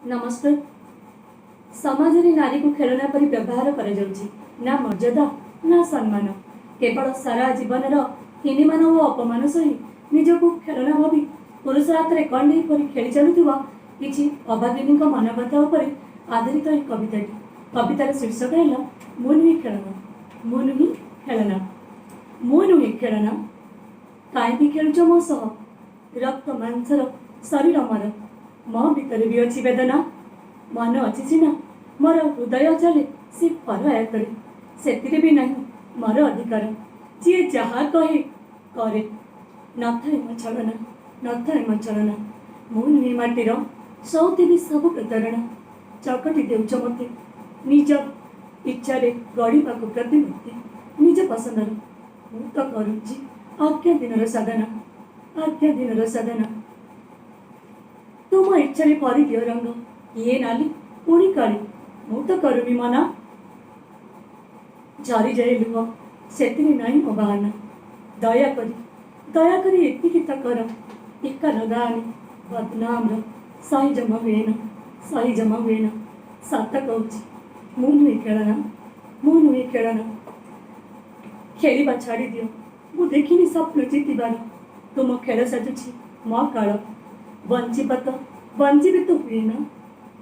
ନମସ୍କାର। ସମାଜରେ ନାରୀକୁ ଖେଳନା ପରି ବ୍ୟବହାର କରାଯାଉଛି। ନା ମର୍ଯ୍ୟାଦା, ନା ସମ୍ମାନ। କେବଳ ସାରା ଜୀବନର ହୀନିମାନ ଓ ଅପମାନ ସହି ନିଜକୁ ଖେଳନା ଭାବି ପୁରୁଷ ହାତରେ କଣ୍ଢେଇ ପରି ଖେଳି ଚାଲୁଥିବା କିଛି ଅଭାଗିନୀଙ୍କ ମନକଥା ଉପରେ ଆଧାରିତ ଏହି କବିତାଟି। କବିତାର ଶୀର୍ଷକ ହେଲା ମୁଁ ନୁହେଁ ଖେଳନା। ମୁଁ ନୁହେଁ ଖେଳନା। ମୁଁ ନୁହେଁ ଖେଳନା, କାହିଁକି ଖେଳୁଛ ମୋ ସହ? ରକ୍ତ ମାଂସର ଶରୀର ମୋର, ମୋ ଭିତରେ ବି ଅଛି ବେଦନା। ମନ ଅଛି ସିନା, ମୋର ହୃଦୟ ଚାଲେ ସେ ପର ଆୟତରେ। ସେଥିରେ ବି ନାହିଁ ମୋର ଅଧିକାର। ଯିଏ ଯାହା କହେ କରେ, ନଥାଏ ମୋ ଛଳନା, ନଥାଏ ମୋ ଛଳନା। ମୁଁ ନୁହେଁ ମାଟିର, ସହୁଥିବି ସବୁ ପ୍ରତାରଣା। ଚକଟି ଦେଉଛ ମୋତେ ନିଜ ଇଚ୍ଛାରେ ଗଢ଼ିବାକୁ ପ୍ରତିମୂର୍ତ୍ତି ନିଜ ପସନ୍ଦର। ମୁଁ ତ କରୁଛି ଆଜ୍ଞାଧୀନର ସାଧନା, ଆଜ୍ଞାଧୀନର ସାଧନା। ତୁମ ଇଚ୍ଛାରେ ଭରିଦିଅ ରଙ୍ଗ, ଇଏ ନାଲି ପୁଣି କାଳି, ମୁଁ ତ କରୁନି ମନା। ଝରିଯାଏ ଲୁହ, ସେଥିରେ ନାହିଁ ମୋ ବାହାନା। ଦୟାକରି, ଦୟାକରି ଏତିକି ତ କର, ଟୀକା ଲଗାଅନି ବଦନାମର। ସହି ଜମା ହୁଏନା, ସହି ଜମା ହୁଏନା। ସତ କହୁଛି, ମୁଁ ନୁହେଁ ଖେଳନା, ମୁଁ ନୁହେଁ ଖେଳନା। ଖେଳିବା ଛାଡ଼ିଦିଅ, ମୁଁ ଦେଖିନି ସ୍ୱପ୍ନ ଜିତିବାର। ତୁମ ଖେଳ ସାଜୁଛି ମୋ କାଳ। ବଞ୍ଚିବା ତ, ବଞ୍ଚିବି ତ ହୁଏନା।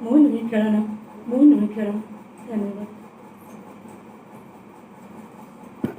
ମୁଁ ନୁହେଁ ଖେଳନା, ମୁଁ ନୁହେଁ ଖେଳନା। ଧନ୍ୟବାଦ।